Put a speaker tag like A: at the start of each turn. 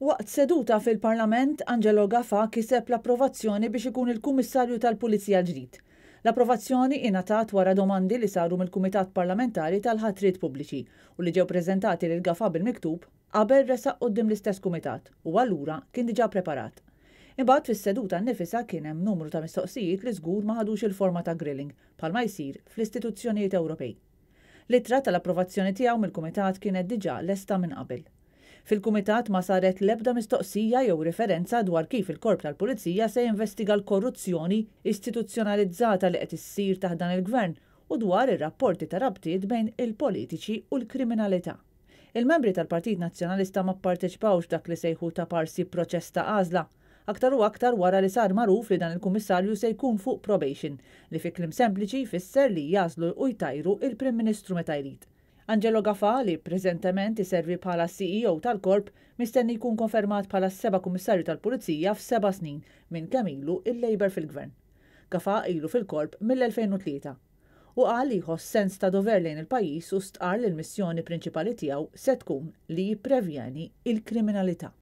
A: Waqt seduta fil-Parlament, Angelo Gafà kiseb l-approvazzjoni biex ikun il-Kummissarju tal-Pulizija l-ġdid. L-approvazzjoni ingħatat wara domandi li saru mill-Kumitat Parlamentari tal-Ħatriet Pubbliċi u li ġew preżentati lil Gafà bil-miktub qabel resaq quddiem l-istess kumitat u allura kien diġà preparat. Imbagħad fis-seduta nnifisha kien hemm numru ta' mistoqsijiet li żgur ma ħadux il-forma ta' grilling bħalma jsir fl-istituzzjonijiet Ewropej. L-ittra tal-approvazzjoni tiegħu mill-Kumitat kienet diġà lesta minn qabel. Fil-Kumitat ma saret l-ebda mistoqsija jew riferenza dwar kif il-Korp tal-Pulizija se jinvestiga l-korruzzjoni istituzzjonalizzata li qed issir taħt dan il-Gvern u dwar ir-rapporti ta' rabtiet bejn il-politiċi u l-kriminalità. Il-membri tal-Partit Nazzjonalista ma pparteċipawx f'dak li sejħu taparsi proċess ta' għażla, aktar u aktar wara li sar magħruf li dan il-Kummissarju se jkun fuq probation, li fi kliem sempliċi jfisser li jagħżlu u jtajru il-Prim Ministru meta jrid. Angelo Gafà, li preżentement iservi bħala CEO tal-Korp, mistenni jkun konfermat bħala s-seba' Kummissarju tal-Pulizija f'seba' snin minn kemm ilu il-Labour fil-Gvern. Gafà ilu fil-Korp mill-2003. U qal li jħoss sens ta' dover lejn il-pajjiż u stqarr li l-missjoni prinċipali tiegħu se tkun li jipprevjeni il-kriminalità.